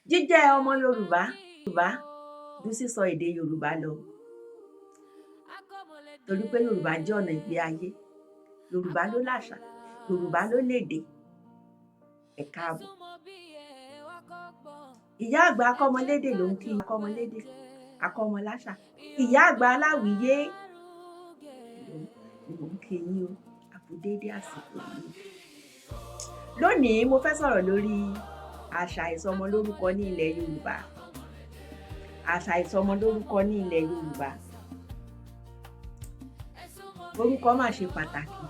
Jíjẹ́ ọmọ Yorùbá Yorùbá ju sísọ èdè Yorùbá lọ, torí pé Yorùbá jẹ́ ọ̀nà ìgbé ayé. Yorùbá ló làṣà, Yorùbá ló lédè. Ẹ káàbọ̀. Ìyá àgbà akọ́mọlédè ló ń kí akọ́mọlédè, akọ́mọláṣà. Ìyá àgbà aláwìyé ni mò ń kí yín o. A kú déédé àsìkò yìí. Lónìí, mo fẹ́ sọ̀rọ̀ lórí àṣà ìsọmọlórúkọ ní ilẹ̀ Yorùbá. Àṣà ìsọmọlórúkọ ní ilẹ̀ Yorùbá. Orúkọ mà ṣe pàtàkì.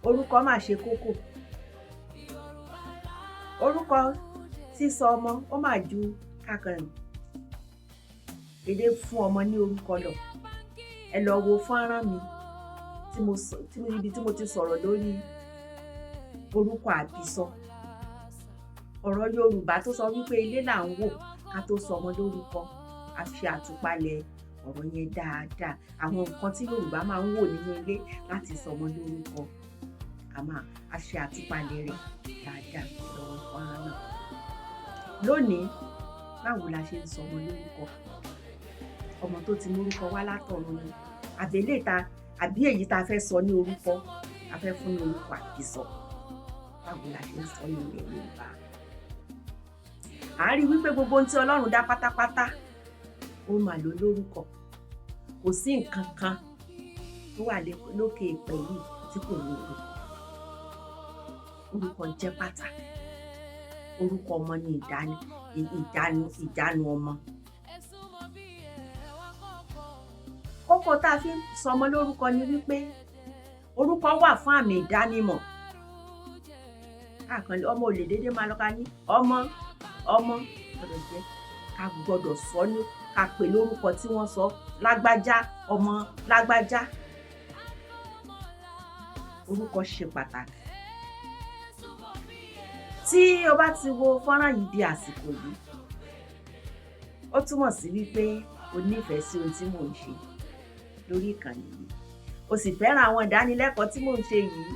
Orúkọ mà ṣe kókó. Orúkọ sísọ ọmọ, ó mà ju ká kàn dédé fún ọmọ ní orúkọ lọ. Ẹ lọ wo fọ́nrán mi tí mo sọ, tí ibi tí mo ti sọ̀rọ̀ lórí orúkọ àbísọ. Ọ̀rọ̀ Yorùbá tó sọ wípé ilé là ń wò ká tó sọ ọmọ lórúkọ. A fi àtúpalẹ̀ ọ̀rọ̀ yẹn dáadáa. Àwọn nǹkan tí Yorùbá máa ń wò nínú ilé láti sọ ọmọ lórúkọ. A ṣe àtúpalẹ̀ rẹ̀ dáadáa lọ́wọ́ fọ́nrán náà. Lónìí, báwo la ṣe ń sọ ọmọ lórúkọ? Ọmọ tó ti mórúkọ wá látọ̀run ni, àbí eléyìí ta, àbí èyí ta fẹ́ sọ ní orúkọ, a fẹ́ fún ní orúkọ àbísọ. Báwo la ṣe ń sọ ní ilẹ̀ Yorùbá? À ń rí wípé gbogbo ohun tí Ọlọ́run dá pátápátá, ó mà ló lórúkọ. Kò sí nǹkan kan tó wà lókè èèpẹ̀ yìí tí kò ní orúkọ. Orúkọ jẹ́ pàtàkì. Orúkọ ọmọ ní ìjánu ọmọ. Kókó tá a fi ń sọmọ lórúkọ ni wípé orúkọ wà fún àmì ìdánimọ̀. Káàkan ọmọ ò lè dédé máa lọ ká ní ọmọ ọmọ gbọ́dọ̀ jẹ́ ká gbọ́dọ̀ sọ ní ká pè lórúkọ tí wọ́n sọ: lágbájá, ọmọ lágbájá. Orúkọ ṣe pàtàkì. Tí o bá ti wo fọ́nrán yìí di àsìkò yìí, ó túmọ̀ sí wípé o nífẹ̀ẹ́ sí ohun tí mò ń ṣe lórí ìkànnì yìí, o sì fẹ́ràn àwọn ìdánilẹ́kọ̀ọ́ tí mò ń ṣe yìí.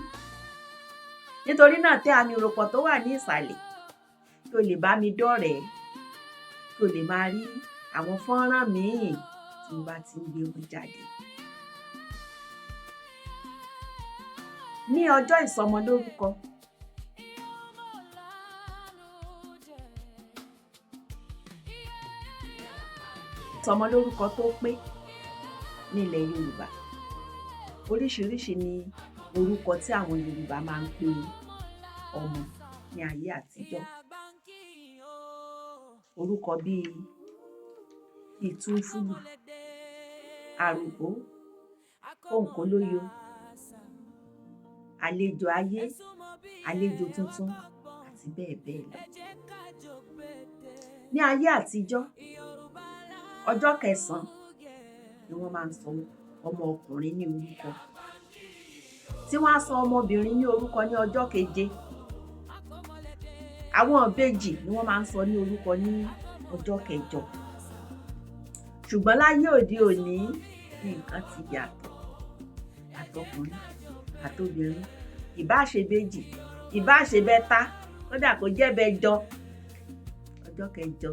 Nítorí náà, tẹ àmì ìròpọ̀ tó wà ní ìsàlẹ̀ kí o lè bá mi dọ́rẹ̀ẹ́, kí o lè máa rí àwọn fọ́nrán míì tí mo bá ti ń gbé wọn jáde. Ní ọjọ́ ìsọmọlórúkọ, ìsọmọlórúkọ tó pé ní ilẹ̀ Yorùbá, oríṣiríṣi ni orúkọ tí àwọn Yorùbá máa ń pe ọmọ ní ayé àtijọ́. Orúkọ bíi Túnfúlù, Àròbó, Kónkólóyo, Àlejò Ayé, Àlejò Tuntun àti bẹ́ẹ̀ bẹ́ẹ̀ lọ. Ní ayé àtijọ́, ọjọ́ kẹsàn-án ni wọ́n máa ń sọ ọmọ ọkùnrin ní orúkọ, tí wọ́n á sọ ọmọbìnrin ní orúkọ ní ọjọ́ keje. Àwọn ìbejì ni wọ́n máa ń sọ ní orúkọ ní ọjọ́ kẹjọ. Ṣùgbọ́n láyé òde òní, nǹkan ti yàtọ̀. Àtọkùnrin àtobìnrin, ìbáà ṣe ìbejì, ìbáà ṣe bẹ́ta, kódà kó jẹ́ bẹjọ, ọjọ́ kẹjọ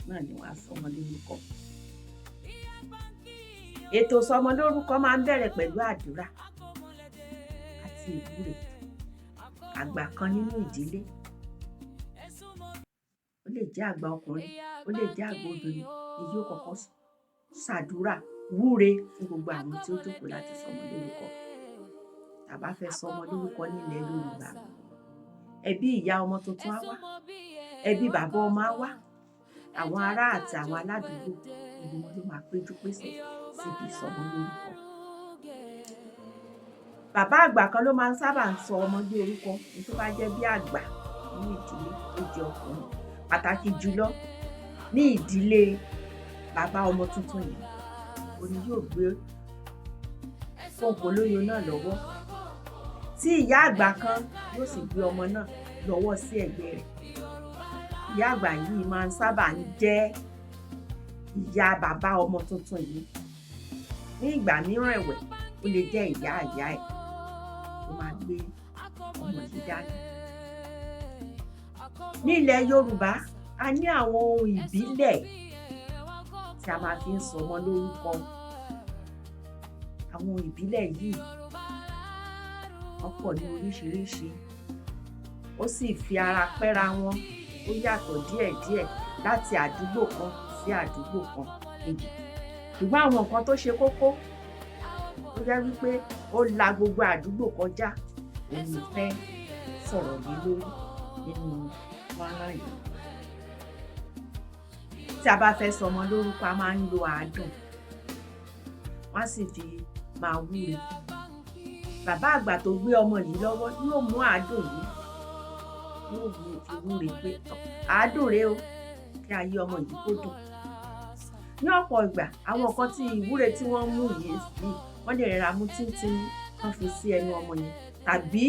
náà ni wọ́n á sọ wọ́n lórúkọ. Ètò ìsọmọlórúkọ máa ń bẹ̀rẹ̀ pẹ̀lú àdúrà àti ìwúre. Àgbà kan nínú ìdílé, ó lè jẹ́ àgbà ọkùnrin, ó lè jẹ́ àgbà obìnrin, ni yóò kọ́kọ́ ṣàdúrà wúre fún gbogbo àwọn tí ó jókòó láti sọmọ lórúkọ. Tá bá fẹ́ sọmọ lórúkọ nílẹ̀ Yorùbá, ẹbí ìyá ọmọ tuntun á wá, ẹbí bàbá ọmọ á wá, àwọn ará àti àwọn aládùúgbò, gbogbo wọn ló máa péjú pésẹ̀ síbi ìsọmọ lórúkọ. Bàbá àgbà kan ló máa ń sábà ń sọ ọmọ ní orúkọ, ní tó bá jẹ́ bí àgbà nínú ìdílé tó jẹ́ ọkùnrin, pàtàkì jùlọ ní ìdílé bàbá ọmọ tuntun yìí, òní yóò gbé kónkólóyo náà lọ́wọ́, tí ìyá àgbà kan yóò sì gbé ọmọ náà lọ́wọ́ sí ẹ̀gbẹ́ rẹ̀. Ìyá àgbà yìí máa ń sábà ń jẹ́ ìyá bàbá ọmọ tuntun yìí. Ní ìgbà mìíràn ẹ̀wẹ̀, ó lè jẹ́ ìyá ìyá ẹ̀ tó máa gbé ọmọ yìí dání. Ní ilẹ̀ Yorùbá, a ní àwọn ohun ìbílẹ̀ tí a máa fi ń sọmọ lórúkọ. Àwọn ohun ìbílẹ̀ yìí wọ́n pọ̀ ní oríṣiríṣi, ó sì fi ara pẹ́ra wọn, ó yàtọ̀ díẹ̀díẹ̀ láti àdúgbò kan sí àdúgbò kan kejì. Ṣùgbọ́n àwọn nǹkan tó ṣe kókó, tó jẹ́ wípé ó la gbogbo àdúgbò kọjá, òun mo fẹ́ sọ̀rọ̀ lé lórí nínú fọ́nrán yìí. Tí a bá fẹ́ sọmọ lórúkọ, a máa ń lo àádùn, wọ́n á sì fi máa wúre. Bàbá àgbà tó gbé ọmọ yìí lọ́wọ́ yóò mú àádùn yìí, yóò fi wúre pé àádùn rèé o, kí ayé ọmọ yìí kó dùn. Ní ọ̀pọ̀ ìgbà, àwọn nǹkan tí ìwúre tí wọ́n mú yìí, wọ́n lè rọra mú tíntínní kán fi sí ẹnu ọmọ yẹn, tàbí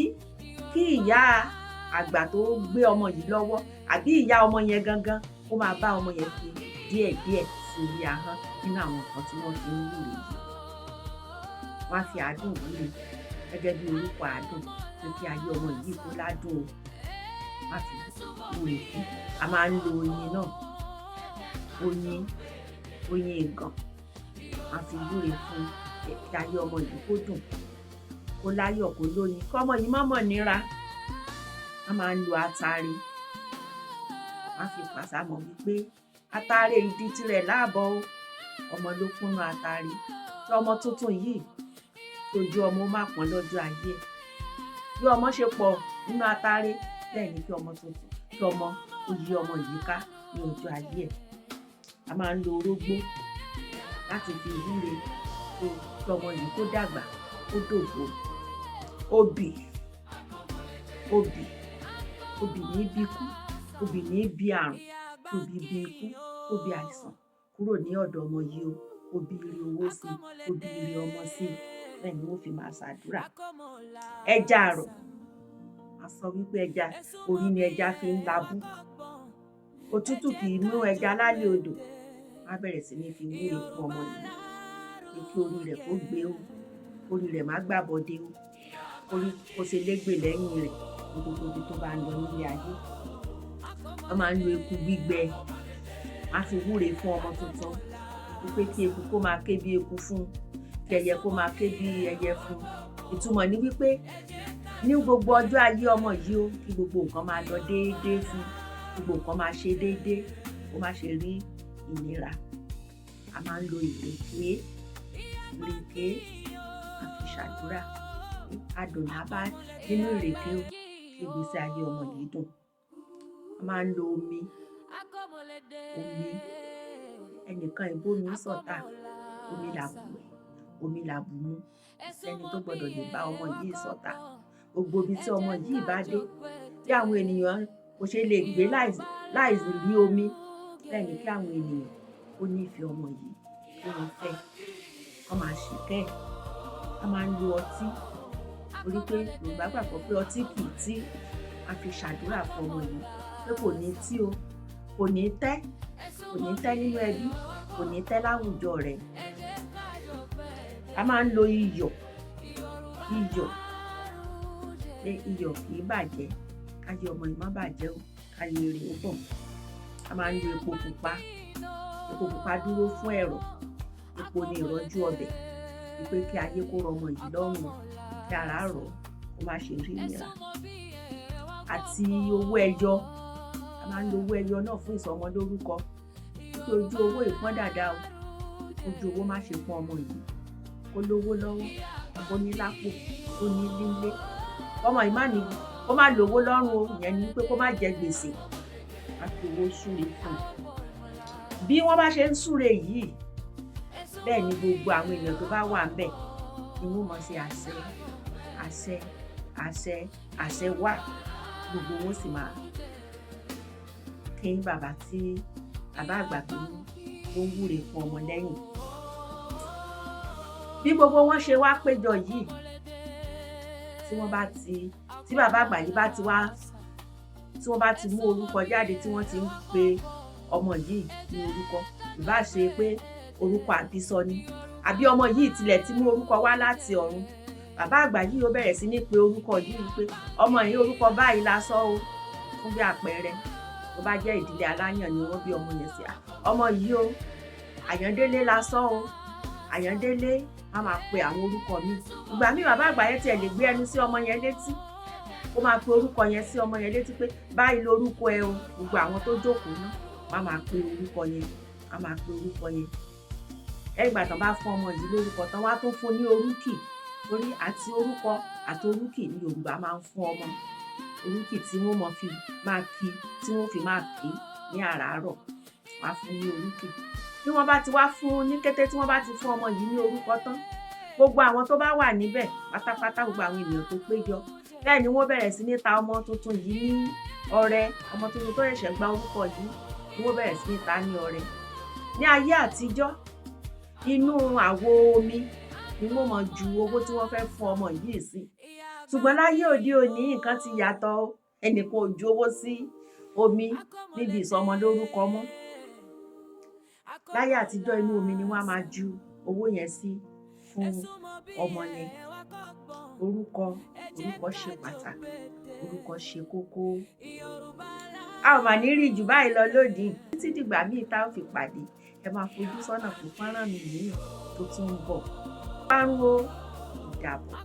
kí ìyá àgbà tó gbé ọmọ yìí lọ́wọ́ àbí ìyá ọmọ yẹn gangan kó máa bá ọmọ yẹn fi díẹ̀díẹ̀ sí orí ahọ́n nínú àwọn nǹkan tí wọ́n fi ń wúre yìí. Wọ́n á fi àádùn wúre gẹ́gẹ́ bí orúkọ àádùn, pé kí ayé ọmọ yìí kó ládùn o. Wọ́n á fi wúre fún. A máa ń lo oyin náà, oyin, oyin ìgàn, wọ́n á fi wúre fún kí ayé ọmọ yìí kó dùn, kó láyọ̀, kó lóyin, kí ọmọ yìí má mọ̀ nira. A máa ń lo atare, wọ́n á fi pàṣàmọ̀ wípé atare ìdí tirẹ̀ láàbọ̀ o, ọmọ ló kúnnú atare. Kí ọmọ tuntun yìí, kí ojú ọmọ má pọ́n lọ́jọ́ ayé ẹ̀. Bí ọmọ ṣe pọ̀ nínú atare, bẹ́ẹ̀ ni kí ọmọ tuntun, kí ọmọ ó yí ọmọ yìí ká ní ọjọ́ ayé ẹ̀. A máa ń lo orógbó láti fi wúre kí ọmọ yìí kó dàgbà, kó dògbó. Obì, obì, obì ní bí ikú, obì ní bí àrùn, kí obì bí ikú, kó bí àìsàn kúrò ní ọ̀dọ̀ ọmọ yìí o, kó bí ire owó sí i, kó bí ire ọmọ sí i. Bẹ́ẹ̀ ni wọ́n fi máa ṣàdúrà. Ẹja àrọ̀, a sọ wípé ẹja orí ni ẹja fi ń labú. Òtútù kì í mú ẹja lálẹ́ odò. Wọ́n á bẹ̀rẹ̀ sí ní fi wúre fún ọmọ yìí pé kí orí rẹ̀ kó gbé o, orí rẹ̀ má gbàbọ̀dé o, orí kó ṣe légbè lẹ́yìn rẹ̀ ní gbogbo ibi tó bá ń lọ nílé ayé. Wọ́n máa ń lo eku gbígbẹ, wọ́n á fi wúre fún ọmọ tuntun wípé kí eku kó máa ké bí eku fún un, kí ẹyẹ kó máa ké bí ẹyẹ fún un. Ìtumọ̀ ni wípé ní gbogbo ọjọ́ ayé ọmọ yìí o, kí gbogbo nǹkan máa lọ déédéé fún un, gbogbo nǹkan máa ṣe déédéé, kó má ṣe rí ìnira. A máa ń lo ìrèké, ìrèké a fi ṣàdúrà. Adùn là bá nínú ìrèké o, kí ìgbésí ayé ọmọ yìí dùn. A máa ń lo omi, omi, ẹnìkan ìbómi sọ̀tà, omi là bù wẹ̀, omi là bù mu. Sẹ́ni tó gbọdọ̀ lè bá ọmọ yìí sọ̀tà. Gbogbo ibi tí ọmọ yìí bá dé, bí àwọn ènìyàn kò ṣe lè gbé láì rí omi, bẹ́ẹ̀ ni kí àwọn ènìyàn ó nífẹ̀ẹ́ ọmọ yìí, kí wọ́n fẹ́, kí wọ́n máa ṣìkẹ́ ẹ̀. A máa ń lo ọtí, torí pé Yorùbá gbàgbọ́ pé ọtí kì í tí. A fi ṣàdúrà fún ọmọ yìí pé kò ní tí o, kò ní tẹ́, kò ní tẹ́ nínú ẹbí, kò ní tẹ́ láwùjọ rẹ̀. A máa ń lo iyọ̀, iyọ̀, pé iyọ̀ kì í bàjẹ́, káyé ọmọ yìí má bàjẹ́ o, káyé rẹ̀ ó bọ̀. A máa ń lo epo pupa. Epo pupa dúró fún ẹ̀rọ̀, epo ni ìrọ́jú ọbẹ̀, wípé kí ayé kó rọ ọmọ yìí lọ́rùn, kí ara rọ̀, kó má ṣe rí ìnira. Àti owó ẹyọ, a máa ń lo owó ẹyọ náà fún ìsọmọlórúkọ, wípé ojú owó ìpọ́n dáadáa o, ojú owó má ṣe pọ́n ọmọ yìí, kó lówó lọ́wọ́, kó ní lápò, kó ní nílé. Ọmọ yìí má ní, kó má lówó lọ́rùn o, ìyẹn ni wípé kó má jẹ gbèsè. A fi owó súre fún un. Bí wọ́n bá ṣe ń súre yìí, bẹ́ẹ̀ ni gbogbo àwọn èèyàn tó bá wà ńbẹ̀ ni wọ́n mọ̀ sí àṣẹ, àṣẹ, àṣẹ, àṣẹ wà. Gbogbo wọn sì máa kín bàbá tí bàbá àgbà tó ń wúre fún ọmọ lẹ́yìn. Bí gbogbo wọn ṣe wá péjọ yìí, tí wọ́n bá ti, tí bàbá àgbà yìí bá ti wá, tí wọ́n bá ti mú orúkọ jáde, tí wọ́n ti ń pe ọmọ yìí ní orúkọ, ìbá ṣe pé orúkọ àbísọ ni, àbí ọmọ yìí tilẹ̀ ti mú orúkọ wá láti ọ̀run, bàbá àgbà yìí ó bẹ̀rẹ̀ sí ní pe orúkọ yìí pé ọmọ yìí orúkọ báyìí la sọ o, Fún bí àpẹẹrẹ, tó bá jẹ́ ìdílé aláyàn ni wọ́n bí ọmọ yẹn sí, "Ọmọ yìí o, Àyàndélé la sọ o, Àyàndélé." A máa pe àwọn orúkọ míì. Ìgbà míì, bàbá àgbà yẹn tiẹ̀ lè gbé ẹnu sí ọmọ yẹn létí, ó máa pe orúkọ yẹn sí ọmọ yẹn létí pé, "Báyìí lórúkọ ẹ o." Gbogbo àwọn tó jókòó náà, wọ́n á máa pe orúkọ yẹn, wọ́n á máa pe orúkọ yẹn. Lẹ́yìn ìgbà tán bá fún ọmọ yìí lórúkọ tán, wọ́n á tún fún ní oríkì, torí àti orúkọ àti oríkì ní Yorùbá máa ń fún ọmọ. Oríkì tí wọ́n mọ̀ fi máa kí, tí wọ́n fi máa kí ní àràárọ̀, wọ́n á fún ní oríkì. Bí wọ́n bá ti wá fún, ní kété tí wọ́n bá ti fún ọmọ yìí ní orúkọ tán, gbogbo àwọn tó bá wà níbẹ̀ pátápátá, gbogbo àwọn ènìyàn tó péjọ, bẹ́ẹ̀ ni wọ́n bẹ̀rẹ̀ sí ní ta ọmọ tuntun yìí ní ọrẹ. Ọmọ tuntun tó ṣẹ̀ṣẹ̀ gba orúkọ yìí ni wọ́n bẹ̀rẹ̀ sí ní ta ní ọrẹ. Ní ayé àtijọ́, inú àwo omi ni wọ́n máa ju owó tí wọ́n fẹ́ fún ọmọ yìí sí, ṣùgbọ́n láyé òde òní, nǹkan ti yàtọ̀. Ẹnìkan ò ju owó sí omi níbi ìsọmọlórúkọ mọ́. Láyé àtijọ́, inú omi ni wọ́n á máa ju owó yẹn sí fún ọmọ yẹn. Orúkọ, orúkọ ṣe pàtàkì, orúkọ ṣe kókó. A ò mà ní rí jù báyìí lọ lónìí. Títí dìgbà míì tá ò fi pàdé, ẹ máa fojú sọ́nà fún fọ́nrán mi míì tó tún ń bọ̀. Parun o, ìdàbọ̀.